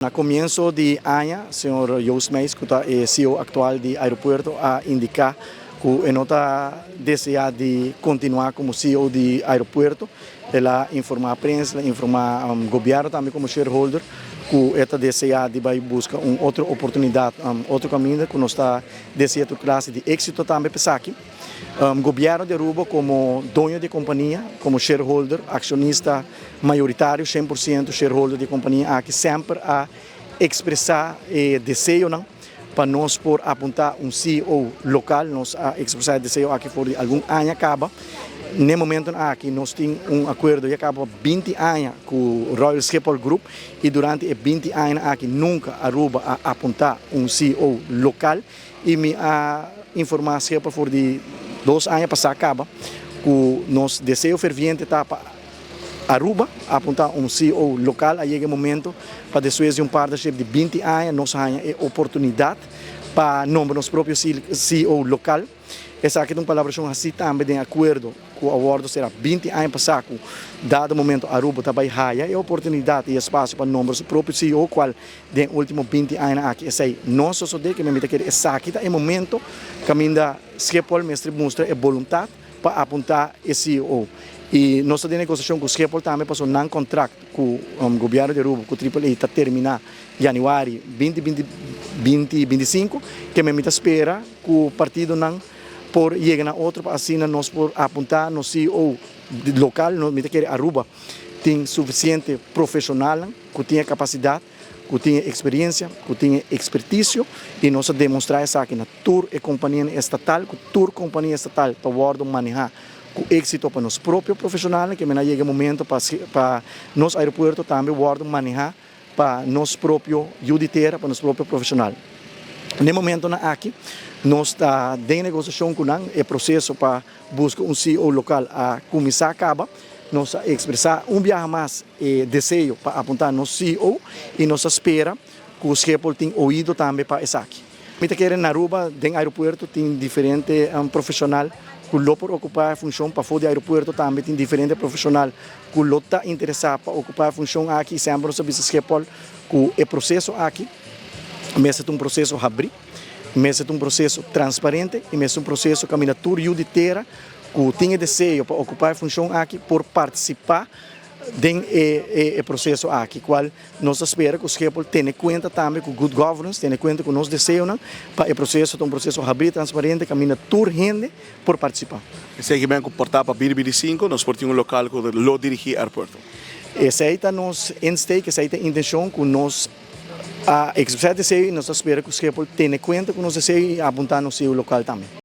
Na comienzo di aña, señor Joost Meijs, cu ta e CEO actual di aeropuerto, a indica cu e no ta desea di continua como CEO di aeropuerto. El a informa prensa, el a informa gobierno tambe como shareholder cu e ta desea di bay busca un otro oportunidad, otro caminda, cu nos ta desea tur clase di exito tambe p'esaki. Gobierno di Aruba como doño di compania, como shareholder, accionista mayoritario, 100% shareholder di compania aki, semper a expresa e deseonan pa nos por apunta un CEO local. Nos a expresa e deseo aki for di algun aña caba. Na e momento aki nos tin un acuerdo ya caba 20 aña cu Royal Schiphol Group y durante e 20 aña aki nunca Aruba a apunta un CEO local y mi a informa Schiphol for di 2 aña pasa caba cu nos deseo ferviente ta pa Aruba apunta un CEO local. A yega e momento pa, despues di un partnership di 20 aña, nos haya e oportunidad pa nombra nos propio CEO local. Esaki ta un palabracion asina tambe di acuerdo cu e acuerdo cera 20 aña pasa, cu dado momento Aruba tambe haya e oportunidad y espacio pa nombra su propio CEO, cual den ultimo 20 aña aki esey no a sucede. Cu mi kier, esaki ta e momento caminda Schiphol mester mustra e voluntad pa apunta e CEO. Y nos ta den negociacion cu Schiphol tambe pa nan contract cu gobierno di Aruba, cu AAA, ta termina januari 2025, cu mi ta spera cu partidonan por yega na otro pa asina nos por apunta nos CEO local. No, mi kier, Aruba tin suficiente profesional cu tin capacidad, cu tin experiencia, cu tin experticio y nos a demostra esaki na tur e compania estatal, cu tur compania estatal ta wordo maneha cu exito pa nos propio profesional, cu a yega e momento pa nos aeropuerto tambe wordo maneha pa nos propio yiu di tera, pa nos propio profesional. Na e momento aki, nos ta den negociacion cu nan, e proceso pa busca un CEO local a cuminsa caba. Nos a expresa un biaha mas e deseo pa apunta nos CEO y nos ta spera cu Schiphol tin oido tambe pa esaki. Mi ta kere na Aruba, den aeropuerto, tin diferente profesional cu lo por ocupa e funcion. Pafo di aeropuerto tambe tin diferente profesional cu lo ta interesa pa ocupa e funcion aki. Semper nos a bisa Schiphol cu e proceso aki mester un proceso habri, mester un proceso transparente y mester un proceso caminda tur yiu di tera cu tin deseo pa ocupa e funcion aki por participa den e proceso aki, cual nos ta spera cu Schiphol tene cuenta tambe cu good governance, tene cuenta cu nos deseo pa e proceso un proceso habri, transparente, caminda tur hende por participa. Esey kiermen cu por ta pa 2025 nos por tin un local cu lo dirigi aeropuerto. Esey ta nos insteek, esey ta e intencion cu nos a expresa deseo y nos ta spera cu Schiphol tene cuenta cu nos deseo y apunta nos CEO local tambe.